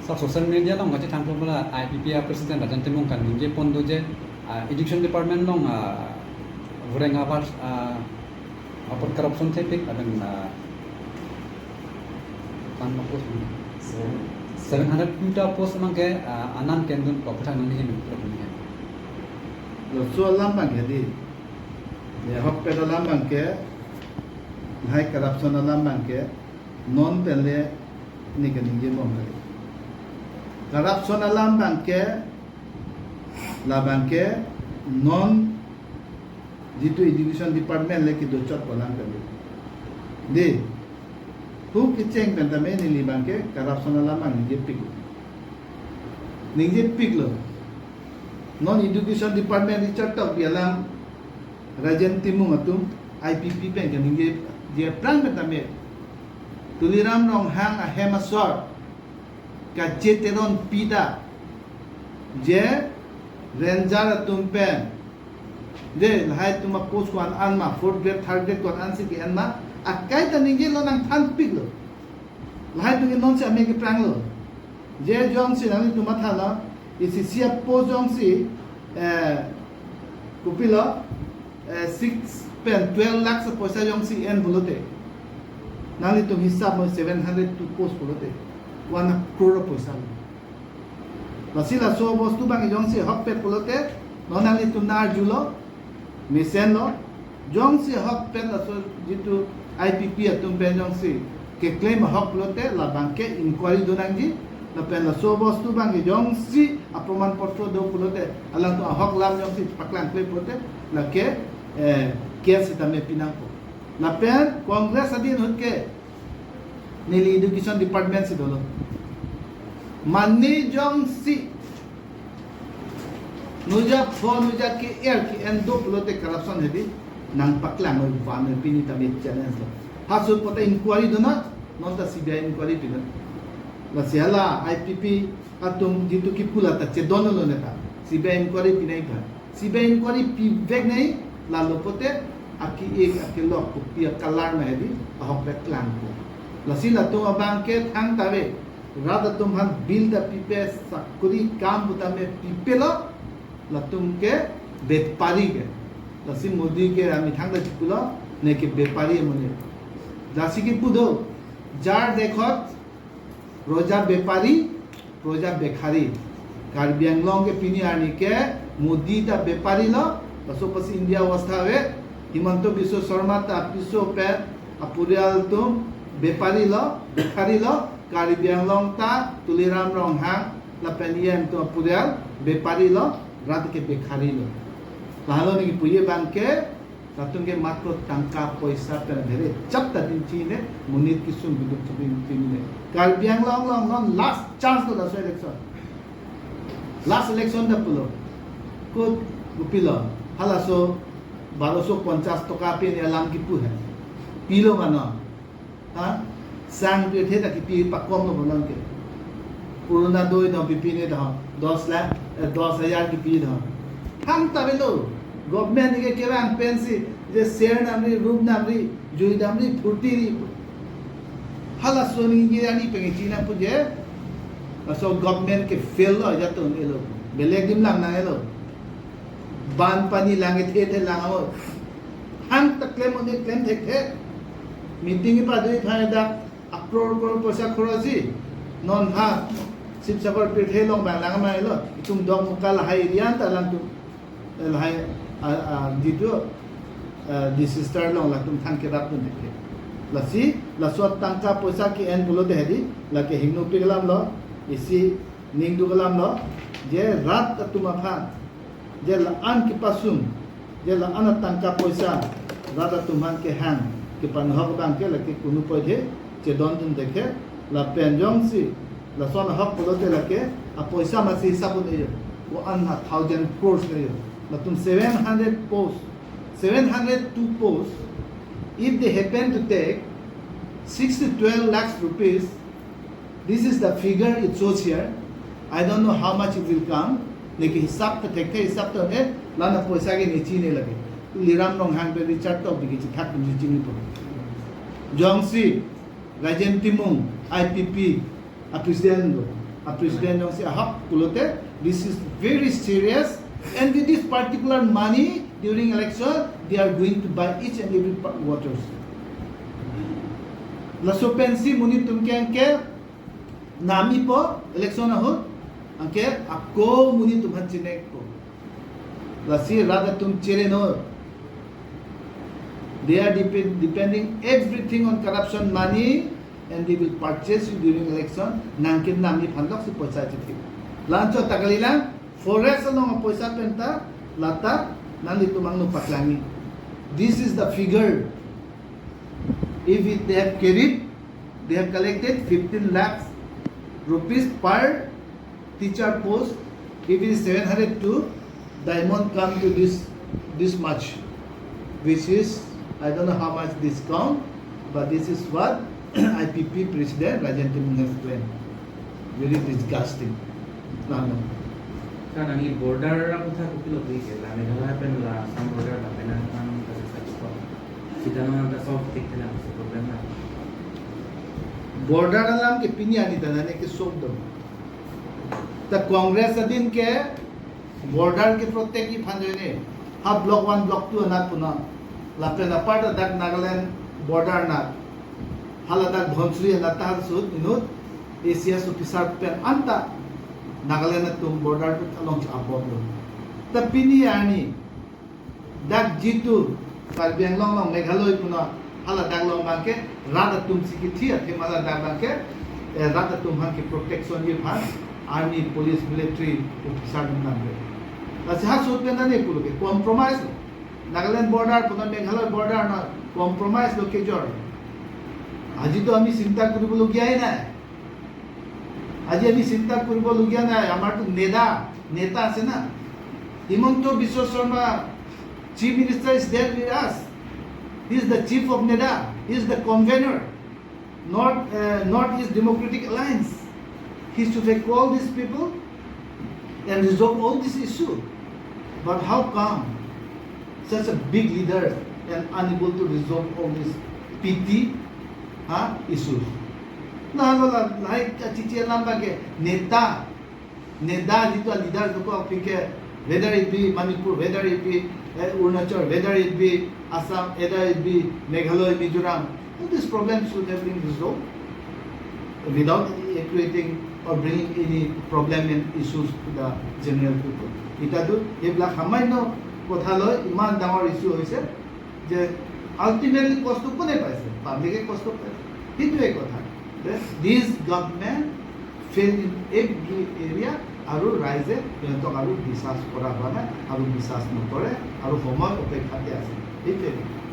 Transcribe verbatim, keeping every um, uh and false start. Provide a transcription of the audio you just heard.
Sa social media along kachethang pula I P P a president Rajan Timung kaningje pon do je, ah, education department along, ah, vureng abar, ah, apot corruption thepik aben, ah, pan post seven hundred two ta post abangke, ah, anan kendun ko puthak nangji hem. Laso alam abangke di. Ya, ahokpet alam abangke, lahai corruption alam abangke, non pen le neli kaningje bom kali. Corruption alam abangke, labangke, non jitu education department le kedochot pu alam kali. Di, hu kecheng pen tame neli abangke corruption alam abang ningjepik. Ningjepiklo. Non education department Richard Tokbi alam Rajan Timung atum I P P pen kaningje, je aphrang pen tame Tuliram Ronghang ahem asor kacheteron pita je ranger atum pen, je lahai atum a post ko-an an ma, fourth grade, third grade ko-an ansi ke-en ma, akai ta ningjelo, nangthanpiklo. Lahai atum ke nonsi ame kepranglo. Je jongsi nanglitum matha na, isi isi a post jongsi, eh, kopilo, eh, six pen twelve lakhs poisa jongsi en pulote, nanglitum hisap mo seven hundred two post pulote, one crore poisa lo. Lasi laso bostu abang jongsi ahokpet pulote, non nanglitum nang-arjulo, mesenlo, jongsi ahokpet laso jitu I P P atum pen jongsi keklem ahok pulote, labangke inquiry do nangji, lapen laso bostu abang jongsi aproman potro do pulote, alangtum ahok alam jongsi paklangkle pulote, lake, eh, case sitame pinangpo. Lapen Congress adin ahut ke neli education department si dolo. Mane jongsi nuja pho nuja ke-er ke-en do pulote corruption hedi, nangpaklang oi van oi, pini tame challenge lo. Halaso apot ta inquiry do na, non ta C B I inquiry pina. Lasi hala I P P atum jitu kipu la ta chedonlo neta. C B I inquiry pinai ba. C B I inquiry pivek nangji, lalo pote aki-ik akilok kopi a-color ma hedi, ahokpet klangpo. Lasi latum abangke thangta ave, rat atum aphan bill ta pipe, sakori kam pu tame pipelo, latum ke bepari ke. Lasi Modi ke amethang ta chipulo, neke bepari amonit. Lasi kipu do, jar dekhot, Roja bepari, proja bekhari. Karbi Anglong ke pini arni ke Modi ta bepari lo, laso apotsi India avastha ave, Himanta Biswa Sarma ta piso pen apurial atum bepari lo, bekhari lo, Karbi Anglong ta Tuliram Ronghang lapen E M atum apurial bepari lo, rat ke bekhari lo. Lahelo neli puji abangke, latum ke matro tangka poisa pen dhere chapta din chinine, monit kesung keduk chapta din chinine. Karbi Anglong along non last chance lo laso election. Last election ta pulo. Ko, kopilo. Halaso baroso ponchas toka pen alam kipu hai. Pilo mano. Ha? Sang pirthe ta kipi pakom lo bonon ke. Purana doi dong pipine dong, dos lakh, eh, dos hajar kipi dong. Thangta avelo, government ke kevang pensi, je ser namri, rup namri, jui damri, phurti ri. Halaso ningje ani pengen chinine pu je, laso government ke fail lo, jatun elo. Belek adim lang nang elo. Banpani lang ethe ethe lang amo. Thangta klem un-e klem thekthe. Meeting ipadoi phai dak akror kror poisa khorosi. Non ha Sibsagar pirthe along bang lang ma elo. Itum Dokmoka lahai area ta alangtum, eh, lahai, ah, ah, jitu, ah, disaster along latum thang kerap dun thekthe. Lasi, laso tangka poisa ke-en pulote hedi, lake hingnopik alam lo, isi ning duk alam lo, je rat atum aphan, je la-an kepasung, je la-an atangka poisa, rat atum aphan kehang, kepanhok abangke lake kunu poide, chedondun thekthe, lapen jongsi, lason ahok pulote lake, apoisa masi hisap un-ejo, ko-an a thousand crores ejo, latum seven hundred post, seven hundred two posts, if they happen to take six to twelve lakhs rupees, this is the figure it shows here. I don't know how much it will come. Neke hisap ta thekthe, hisap ta un-e, la-an apoisa ke ne chini lake. Tuliram Ronghang pen Richard Tokbi ke chethak pen chinipo. Jongsi Rajen Timung, I P P a president lo. A president jongsi ahap pulote, this is very serious. And with this particular money during election, they are going to buy each and every pa- voters. Laso pensi monit atum ke anke namji po election ahut, anke ako monit atum aphan chinekpo. Lasi rat atum chere noi. They are depend, depending everything on corruption money and they will purchase you during election. Nang ke namji aphan lok si poisa chithi. La-anchot ta kalilang, forest along poisa penta, lata nanglitum angno paklangji. This is the figure. If it, they have carried, they have collected fifteen lakhs rupees per teacher post. If it is seven hundred to, the amount come to this, this much, which is, I don't know how much discount, but this is what I P P president Rajen Timung has claimed. Very disgusting. Nang. Sir, nangli border aputhak kopilo pu ke, la Meghalaya pen la Assam border lapen nang kasi sa ko. Sita nang ta solve thik thena problem na. Border alam ke pini arni ta nane ke solve do. Ta Congress adin ke border ke protect ji aphan ajoine. Ha block one, block two anat puna. Lapen apar ta dak Nagaland border anat. Hala dak Dhansiri anat ta ahut inut A C S officer pen anta Nagaland atum border along si abom lo. Ta pini arni dak jitu Karbi Anglong along Meghalaya puna hala dak along abang ke rat atum si kithi athema hala dak abang ke, eh, rat atum aphan ke protection ji aphan army, police, military officer atum nangke. Lasi ha ahut pen nane pulo ke compromise lo. Nagaland border puna Meghalaya border na compromise lo kejor. Aji to ami chinta koribologiya nai. Aji ami chinta koribologiya nai, amar to NEDA, neta ase na. Himanta Biswa Sarma, Chief Minister, is there with us. He is the chief of NEDA. He is the convener, North, uh, North East Democratic Alliance. He should have called these people and resolve all this issue. But how come such a big leader and unable to resolve all these petty, ha, issues? Lahelo la, lahai kachiche alam abang ke neta, NEDA jitu leader dokok aphi ke, whether it be Manipur, whether it be, eh, Arunachal, whether it be Assam, whether it be Meghalaya, Mizoram, all these problems should have been resolved without creating or bringing any problem and issues to the general people. Ita tu, এইবিলাক সামান্য কথা লৈ ইমান ডাঙৰ issue হৈছে যে ultimately কষ্ট কোনে পাইছে? পাব্লিকে কষ্ট পাইছে। সেইটোৱে কথা। That this government failed in every area আৰু ৰাইজে সিহঁতক আৰু বিশ্বাস কৰা হোৱা নাই আৰু বিশ্বাস নকৰে আৰু সময় অপেক্ষাতে আছে। সেইটোৱে কথা।